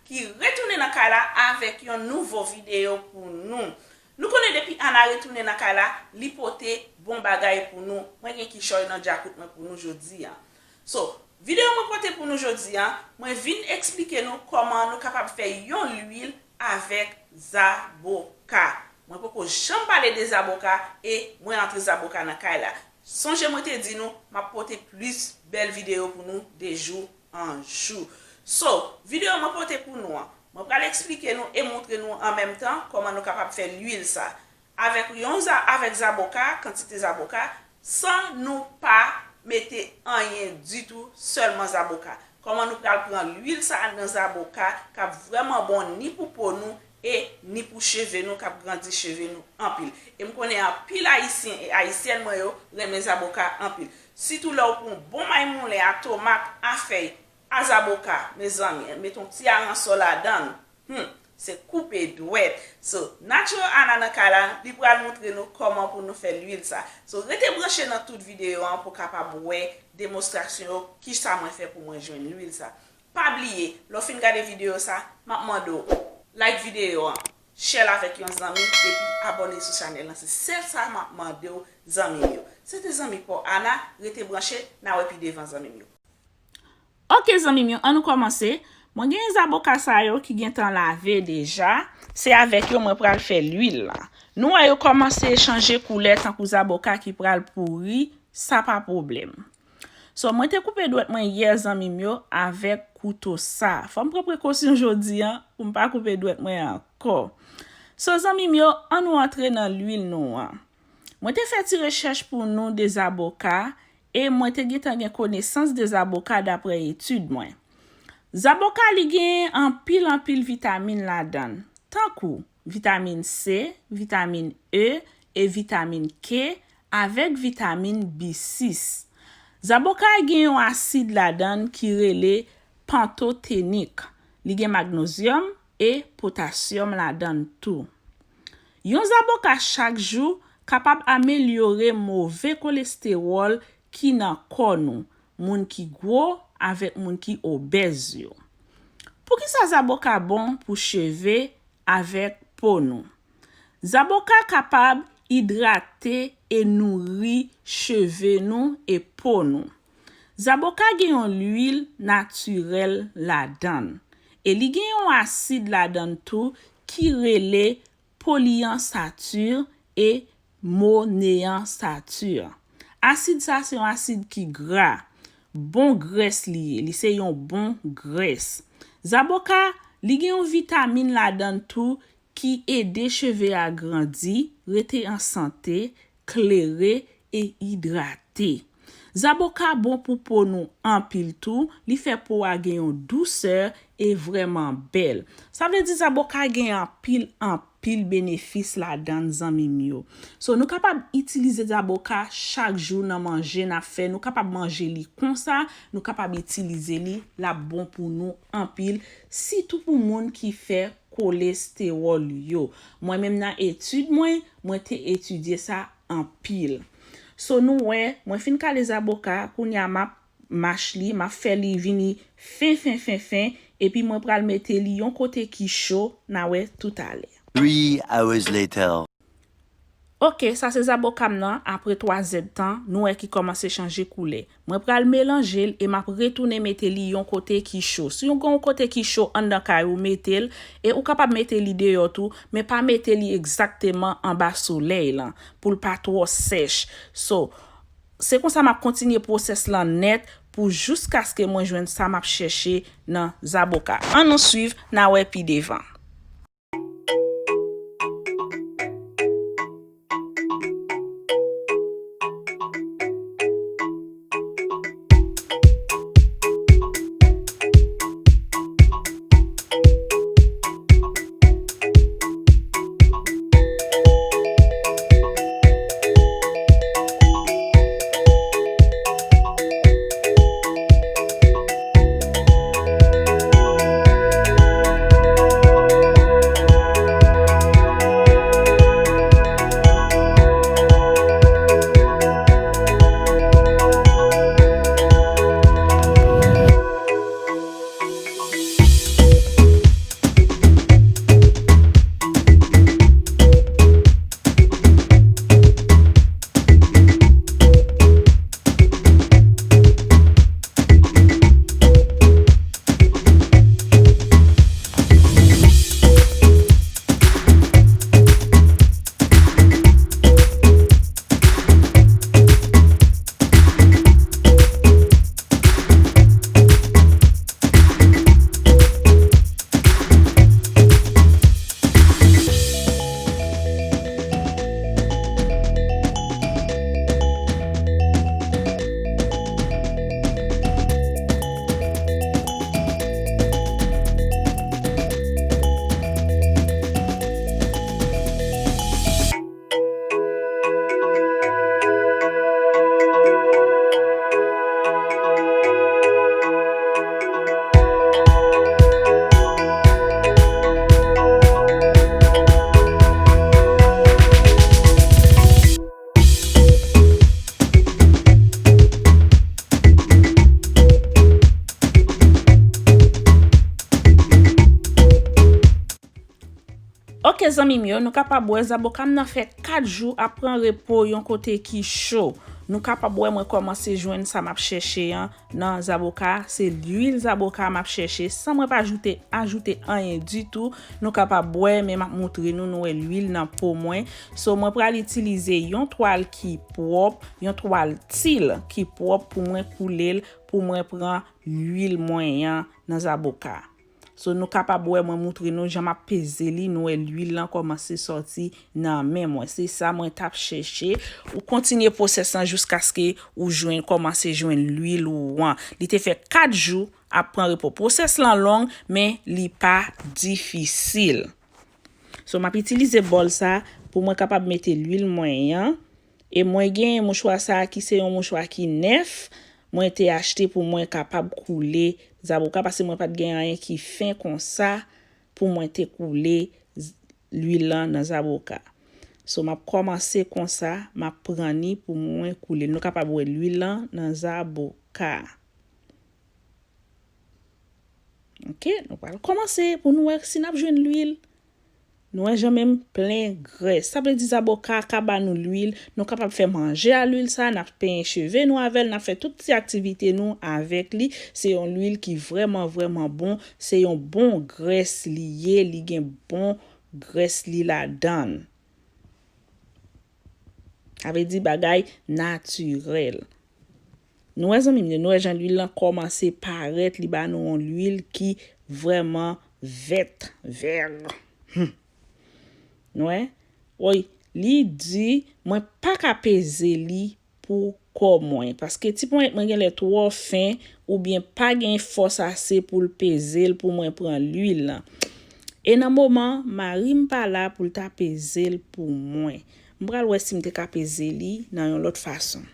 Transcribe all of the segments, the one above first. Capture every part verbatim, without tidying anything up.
ki retounen nan kay la avèk yon nouvo videyo pou nou. Nou konnen depi Ana retounen nan kay la, li pote bon bagay pou nou. Mwen gen kichòy nan djakout mwen pou nou jodi a. So, videyo mwen pote pou nou jodi a, mwen vin eksplike nou kòman nou kapab fè yon lwil avèk zaboka. Mwen poko janm pale de zaboka e mwen antre zaboka nan kay la. Sonje mwen te di nou, m ap pote plis bèl videyo pou nou de jou an jou. So, videyo mwen pote pou nou an, mwen pral eksplike nou e montre nou an menm tan kòman nou kapab fè lwil sa. Avèk yon za-, avèk zaboka, kantite zaboka, san nou pa mete anyen ditou, sèlman zaboka. Kòman nou pral pran lwil sa a nan zaboka k ap vrèman bon ni pou po nou e ni pou cheve nou k ap grandi cheve nou anpil. E m konnen anpil Ayisyen e Ayisyèn mwen yo renmen zaboka anpil. Sitou lè w pran yon bon may moulen a tomat, a fèy, a zaboka, mezanmi, mete yon ti aransò ladan l. Hmm, se koupe dwèt. So, Natural Ana nan kay la, li pral montre nou kòman pou nou fè lwil sa. So, rete branche nan tout videyo an pou kapab wè demonstrasyon yo, kisa mwen fè pou mwen jwenn lwil sa. Pa bliye, lè w fin gade videyo sa, m ap mande w like videyo an, share l avèk yon zanmi, epi abòne sou chanèl lan. Se sèl sa m ap mande w, zanmi m yo. Se te zanmi pa w Ana, rete branche, n a wè pi devan, zanmi m yo. Ok, zanmi m yo, ann nou kòmanse. Mwen gen zaboka sa yo ki gentan lave deja. Se avèk yo mwen pral fè lwil la. Nou wè yo kòmanse chanje koulè tankou zaboka ki pral pouri, sa pa pwoblèm. So, mwen te koupe dwèt mwen yè, zanmi m yo, avèk kouto sa. Fò m pran prekosyon jodi a pou m pa koupe dwèt mwen ankò. So, zanmi m yo, ann nou antre nan lwil nou an. Mwen te fè ti rechèch pou nou de zaboka e mwen te gentan gen konesans de zaboka daprè etid mwen. Zaboka li gen anpil, anpil vitamin ladan l, tankou vitamin C, vitamin E e vitamin K, avèk vitamin B sis. Zaboka gen yon asid ladan l ki rele pantotenik. Li gen magnezyòm e potasyòm ladan l tou. Yon zaboka chak jou kapab amelyore move kolestewòl ki nan kò nou, moun ki gwo avèk moun ki obèz yo. Poukisa zaboka bon pou cheve avèk po nou? Zaboka kapab idrate e nouri cheve nou e po nou. Zaboka gen yon lwil natirèl ladan l. E li gen yon asid ladan l tou ki rele polyansatir e moneyansatir. Asid sa se yon asid ki gra. Bon grès li ye. Li se yon bon grès. Zaboka, li gen yon vitamin ladan l tou ki ede cheve a grandi, rete an sante, klere e idrate. Zaboka bon pou po nou anpil tou, li fè po a gen yon dousè e vrèman bèl. Sa vle di zaboka gen anpil, anpil benefis ladan l, zanmi m yo. So, nou kapab itilize zaboka chak jou nan manje n ap fè. Nou kapab manje li konsa, nou kapab itilize li, l ap bon pou nou anpil, sitou pou moun ki fè kolestewòl yo. Mwen menm nan etid mwen, mwen te etidye sa anpil. So nou wè, mwen fin kale zaboka, kounye a m ap mach li, m ap fè li vini fen, fen, fen, fen, epi mwen pral mete li yon kote ki cho, n a wè toutalè. Three hours later. Ok, sa se zaboka m nan, apre twa zèdtan, nou wè ki kòmanse chanje koulè. Mwen pral melanje l e m ap retounen mete li yon kote ki cho. Si w gen yon kote ki cho anndan kay ou, mete l, e ou kapab mete li deyò tou, men pa mete li egzakteman anba solèy lan, pou l pa twò sèch. So, se konsa m ap kontinye pwosès lan nèt pou jiskaske mwen jwenn sa m ap chèche nan zaboka. Ann nou swiv, n a wè pi devan. Ok, zanmi m yo, nou kapab wè zaboka m nan fè kat jou ap pran repo yon kote ki cho. Nou kapab wè mwen kòmanse jwenn sa m ap chèche an nan zaboka. Se lwil zaboka m ap chèche, san mwen pa ajoute, ajoute anyen ditou. Nou kapab wè, men m ap moutre nou, nou wè lwil nan po mwen. So, mwen pral itilize yon twal ki pwòp, yon twal til ki pwòp pou mwen koule l, pou mwen pran lwil mwen an nan zaboka. So, nou kapab wè mwen moutre nou jan m ap peze li, nou wè lwil lan kòmanse sòti nan men mwen. Se sa mwen t ap chèche. Ou kontinye pwosès lan jiskaske ou jwenn, kòmanse jwenn lwil ou an. Li te fè kat jou ap pran repo. Pwosès lan long, men li pa difisil. So, m ap itilize bòl sa pou mwen kapab mete lwil mwen an. E mwen gen mouchwa sa a ki se yon mouchwa ki nèf, mwen te achte pou mwen kapab koule zaboka, paske mwen pa t gen anyen ki fen konsa pou mwen te koule z-, lwil lan nan zaboka. So, m ap kòmanse konsa, m ap pran ni pou mwen koule. Nou kapab wè lwil lan nan zaboka. Ok, nou pral kòmanse pou nou wè si n ap jwenn lwil. Nou wè jan men m plen grès. Sa vle di zaboka ka ba nou lwil. Nou kapab fè manje a lwil sa, n ap penyen cheve nou avè l, n ap fè tout ti aktivite nou avèk li. Se yon lwil ki vrèman, vrèman bon. Se yon bon grès li ye, li gen bon grès li ladan l. Sa vle di bagay natirèl. Nou wè zanmi m yo, nou wè jan lwil lan kòmanse parèt, li ba nou yon lwil ki vrèman vèt, vè. Hmm. Nou wè? Woy, li di, mwen pa ka peze li pou kò mwen, paske ti ponyèt mwen genlè twò fen oubyen pa gen fòs ase pou l peze l pou mwen pran lwil lan. E nan moman, mari m pa la pou l ta peze l pou mwen. M pral wè si m te ka peze li nan yon lòt fason.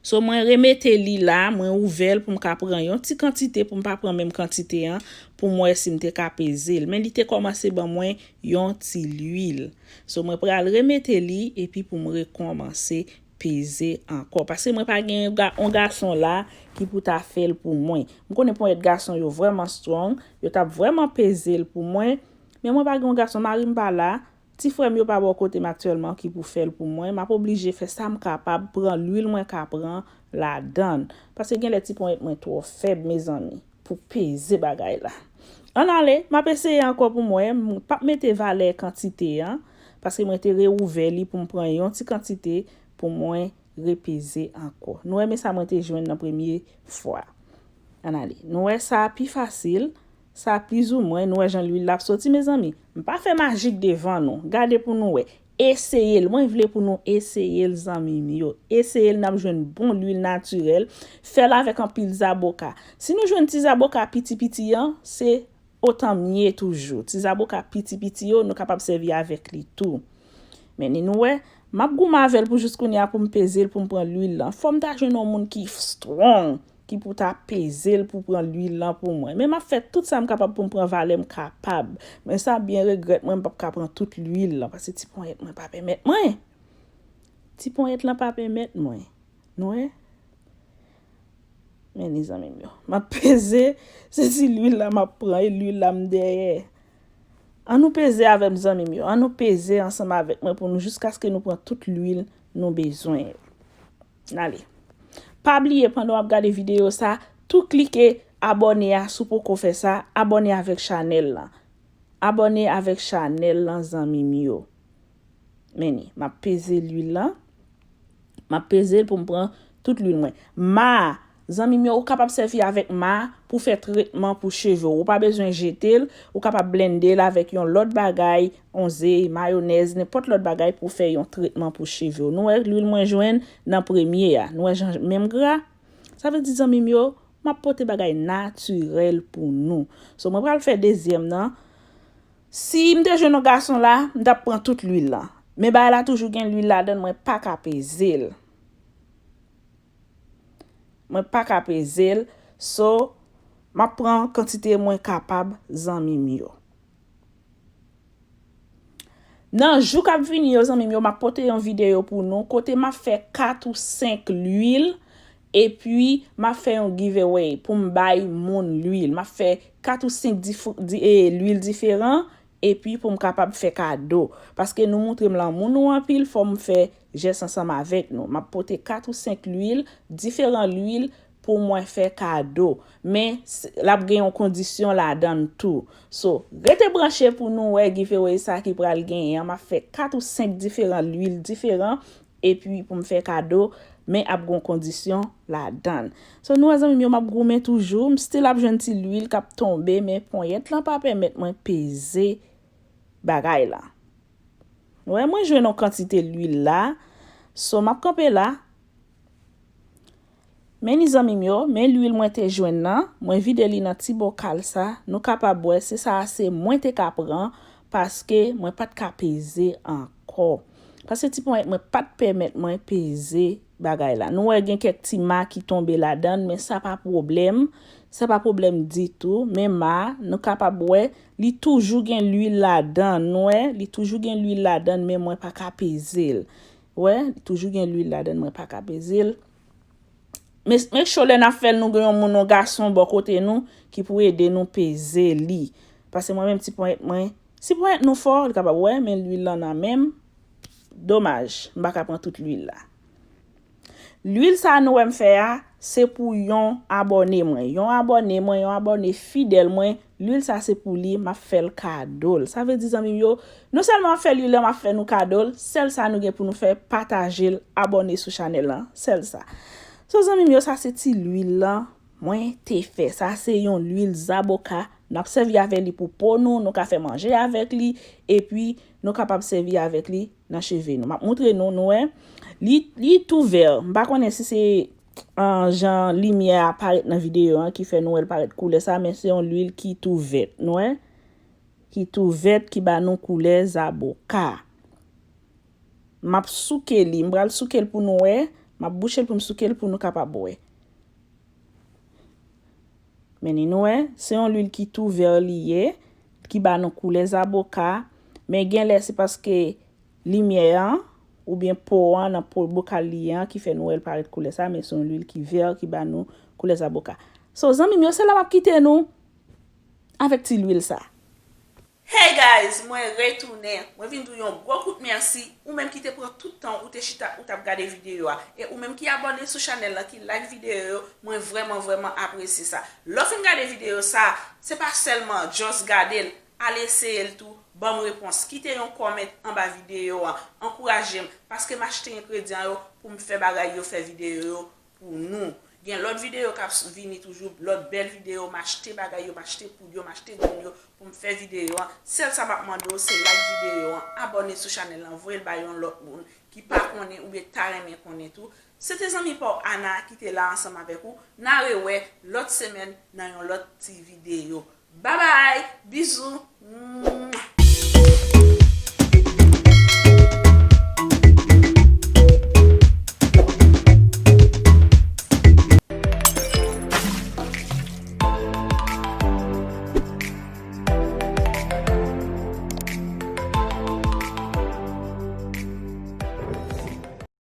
So, mwen remete li la, mwen ouvè l pou m ka pran yon ti kantite, pou m pa pran menm kantite an, pou m wè si m te ka peze l. Men li te kòmanse ban mwen yon ti lwil. So, mwen pral remete li, epi pou m rekòmanse peze ankò. Paske mwen pa gen yon ga-, yon gason la ki pou ta fè l pou mwen. M konnen ponyèt gason yo vrèman strong, yo t ap vrèman peze l pou mwen, men mwen pa gen yon gason, mari m pa la, ti frè m yo pa bò kote m aktyèlman ki pou fè l pou mwen, m ap oblije fè sa m kapab, pran lwil mwen ka pran ladan l. Paske genlè ti ponyèt mwen twò fèb, mezanmi, pou peze bagay la. Ann ale, m ap eseye ankò pou m wè, m p ap mete valè kantite an, paske mwen te reouvè li pou m pran yon ti kantite pou mwen repeze ankò. Nou wè, men sa mwen te jwenn nan premye fwa. Ann ale. Nou wè sa pi fasil, sa plizoumwen, nou wè jan lwil la ap soti, mezanmi. M pa fè majik devan nou. Gade pou nou wè. Eseye l. Mwen vle pou nou eseye l, zanmi m yo. Eseye l, n ap jwenn bon lwil natirèl. Fè l avèk anpil zaboka. Si nou jwenn ti zaboka piti piti an, se otan mye toujou. Ti zaboka piti piti yo, nou kapab sèvi avèk li tou. Men ni nou wè, m ap goumen avè l pou jis kounye a pou m peze l, pou m pran lwil lan. Fò m ta jwenn yon moun ki strong, ki pou ta peze l pou pran lwil lan pou mwen. Men m ap fè tout sa m kapab pou m pran valè m kapab. Men sa byen regrèt mwen, m p ap ka pran tout lwil lan, paske ti ponyèt mwen pa pèmèt mwen. Ti ponyèt lan pa pèmèt mwen. Nou wè? Men li zanmi m yo. M ap peze, se ti lwil la m ap pran, e lwil la m dèyè. Ann nou peze avè m zanmi m yo. Ann nou peze ansanm avèk mwen pou nou jiskaske nou pran tout lwil nou bezwen yo. N ale. Pa bliye pandan w ap gade videyo sa, tou klike abòne a si w poko fè sa, abòne avèk chanèl lan. Abòne avèk chanèl lan zanmi m yo. Men ni, m ap peze lwil lan. M ap peze l pou m pran tout lwil mwen. Ma, zanmi m yo, ou kapab sèvi avèk ma pou fè tretman pou cheve w. Ou pa bezwen jete l, ou kapab blende l avèk yon lòt bagay, yon ze, mayonèz, nenpòt lòt bagay pou fè yon tretman pou cheve w. Nou wè lwil mwen jwenn nan premye a. Nou wè jan menm gra? Sa vle di, zanmi m yo, m ap pote bagay natirèl pou nou. So, mwen pral fè dezyèm nan. Si m te jwenn yon gason la, m t ap pran tout lwil lan. Men bagay la toujou gen lwil ladan l, mwen pa ka peze l. Mwen pa ka peze l. So, m ap pran kantite mwen kapab, zanmi m yo. Nan jou k ap vini yo, zanmi m yo, m ap pote yon videyo pou nou, kote m ap fè kat ou senk lwil, epi m ap fè yon giveaway pou m bay moun lwil. M ap fè kat ou senk dif-, di-, e, lwil diferan, epi pou m kapab fè kado. Paske nou moutre m lanmou nou anpil, fò m fè jès ansanm avèk nou. M ap pote kat ou senk lwil, diferan lwil pou mwen fè kado. Men, s- l ap gen yon kondisyon ladan l tou. So, rete branche pou nou wè giveaway sa ki pral genyen an. M ap fè kat ou senk diferan lwil diferan, epi pou m fè kado, men ap gen yon kondisyon ladan l. So, nou wè zanmi m yo, m ap goumen toujou. M still ap jwenn ti lwil k ap tonbe, men ponyèt lan pa pèmèt mwen peze bagay la. Wè, mwen jwenn yon kantite lwil la. So, m ap kanpe la. Men ni zanmi m yo, men lwil mwen te jwenn nan, mwen vide li nan ti bokal sa, nou kapab wè se sa a se mwen te ka pran, paske mwen pa t ka peze ankò. Paske ti ponyèt mwen pa t pèmèt mwen peze bagay la. Nou wè gen kèk ti ma ki tonbe ladan l, men sa pa pwoblèm. Sa pa pwoblèm ditou. Men ma, nou kapab wè, li toujou gen lwil ladan l. Nou wè, li toujou gen lwil ladan l, men mwen pa ka peze l. Wè, li toujou gen lwil ladan l, mwen pa ka peze l. Men, men cho lè n ap fè l, nou gen yon moun, yon gason bò kote nou ki pou ede nou peze li. Paske mwen menm ti ponyèt mwen, si ponyèt nou fò, li kapab wè, men lwil lan nan men m. Domaj, m pa ka pran tout lwil la. Lwil sa nou wè m fè a, se pou yon abòne mwen. Yon abòne mwen, yon abòne fidèl mwen, lwil sa se pou li, m ap fè l kado l. Sa vle di, zanmi m yo, non sèlman m ap fè lwil lan, m ap fè nou kado l, sèl sa nou gen pou nou fè, pataje l, abòne sou chanèl lan, sèl sa. So, zanmi m yo, sa se ti lwil lan mwen te fè. Sa se yon lwil zaboka. N ap sèvi avèk li pou po nou, nou ka fè manje avèk li, epi nou kapab sèvi avèk li nan cheve nou. M ap moutre nou, nou wè. Li, li tou vè. M pa konnen si se an jan limyè a parèt nan videyo an ki fè nou wè l parèt koulè sa, men se yon lwil ki tou vèt, nou wè. Ki tou vèt, ki ba nou koulè zaboka. M ap souke li, m pral souke l pou nou wè. M ap bouche l pou m souke l pou nou kapab wè. Men ni nou wè, se yon lwil ki tou vè li ye, ki ba nou koulè zaboka. Men gen lè se paske limyè an, oubyen po an nan po bokal li ye an ki fè nou wè l parèt koulè sa, men se yon lwil ki vè ki ba nou koulè zaboka. So, zanmi m yo, se la m ap kite nou avèk ti lwil sa. Hey guys, mwen retounen. Mwen vin di w yon gwo kout mèsi. Ou menm ki te pran tout tan ou te chita ou t ap gade videyo a. E ou menm ki abòne sou chanèl lan, ki like videyo yo, mwen vrèman, vrèman apresye sa. Lè w fin gade videyo sa, se pa sèlman just gade l, al eseye l tou, ban m repons. Kite yon comment anba videyo a, ankouraje m, paske m achte engredyan yo pou m fè bagay yo, fè videyo yo pou nou. Gen lòt videyo k ap s- vini toujou, lòt bèl videyo, m achte bagay yo, m achte poud yo, m achte grenn yo pou m fè videyo an. Sèl sa m ap mande w, se like videyo an, abòne sou chanèl lan, voye l bay yon lòt moun ki pa konnen oubyen ta renmen konnen tou. Se te zanmi pa w Ana ki te la ansanm avèk ou. N a rewè lòt semèn nan yon lòt ti videyo. Babay! Bizou!